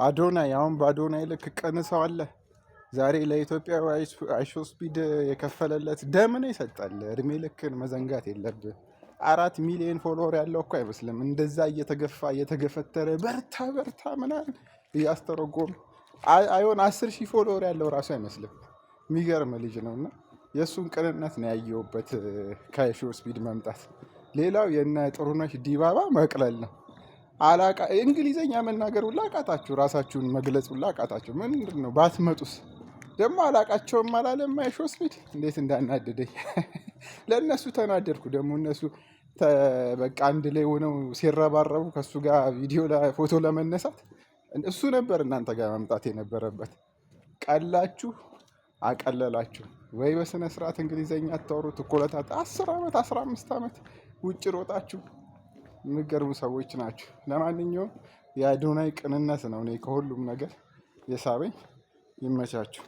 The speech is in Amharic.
አዶናይ፣ አሁን በአዶናይ ልክ ቅን ሰው አለ? ዛሬ ለኢትዮጵያ አይሾስፒድ የከፈለለት ደም ነው ይሰጣል። እድሜ ልክን መዘንጋት የለብህ። 4 ሚሊዮን follower ያለው እኮ አይመስልም። እንደዛ እየተገፋ እየተገፈተረ በርታ በርታ ምናምን እያስተረጎም አይሆን 10,000 follower ያለው ራሱ አይመስልም። የሚገርም ልጅ ነው እና የእሱን ቅንነት ነው ያየሁበት ከአይሾስፒድ መምጣት። ሌላው የነ ጥሩነሽ ዲባባ መቅለል ነው። አላቃ እንግሊዘኛ መናገር ሁላ አቃታችሁ፣ ራሳችሁን መግለጽ ሁላ አቃታችሁ። ምንድን ነው ባትመጡስ? ደግሞ አላቃቸውም አላለም አይሾስፒድ። እንዴት እንዳናደደኝ ለእነሱ ተናደድኩ። ደግሞ እነሱ በቃ አንድ ላይ ሆነው ሲረባረቡ ከእሱ ጋር ቪዲዮ ፎቶ ለመነሳት እሱ ነበር እናንተ ጋር መምጣት የነበረበት። ቀላችሁ አቀለላችሁ ወይ በስነ ስርዓት እንግሊዘኛ አታወሩ። ትኮለታ 10 ዓመት 15 ዓመት ውጭ ሮጣችሁ የሚገርሙ ሰዎች ናቸው። ለማንኛውም የአዶናይ ቅንነት ነው እኔ ከሁሉም ነገር የሳበኝ። ይመቻችሁ።